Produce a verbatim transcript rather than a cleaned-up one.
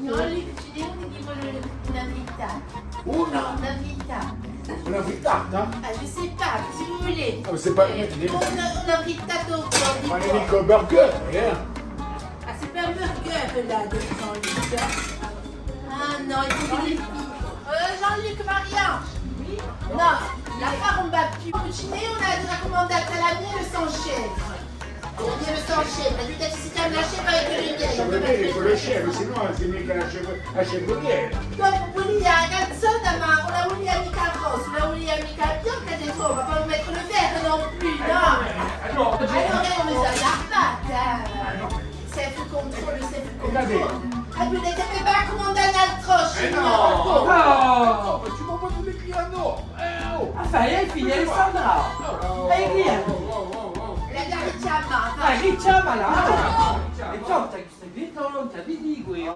Non, les cuisiniers, on dit qu'on veut une frittata. Una? Una frittata. Una frittata? Ah, je sais pas, si vous voulez. Ah, mais c'est pas... Euh, on a, on a frittata au corps du porc. Ma ùn hè micca un burger, eh? Ah, c'est pas un burger, là, de Jean-Luc, hein. Ah non, il faut que les filles. Euh, Jean-Luc, Maria. Oui? Non, l'affare ùn va più. Cuisinier, on a déjà commandé un salami et le sang chèvre. Ou bien le sang chèvre, parce que si t'as un chèvre avec le miel, on peut pas faire. Faut le chèvre, sinon, c'est mieux qu'un chèvre, un chèvre miel. Donc, vous voulez un garçon, ma on a voulu un mica rosse, on a voulu un mica bianc, j'ai dit, on va pas vous mettre le vert non plus, non. Ah non, mais, ah non. Alors, on les a pas, hein. Ah non. Self control, self control. Regardez. Ah, vous n'avez pas commandé un autre, eh non. Non. Oh, mais tu m'envoies tous les clients, non. Eh, oh. Ah, ça y est, fini, Alessandra. Oh, oh, oh, oh, oh. Allez, viens, Alessandra. Allez, viens, là. Ah, et toi, t'as Stai zittu, ùn ti dicu eiu.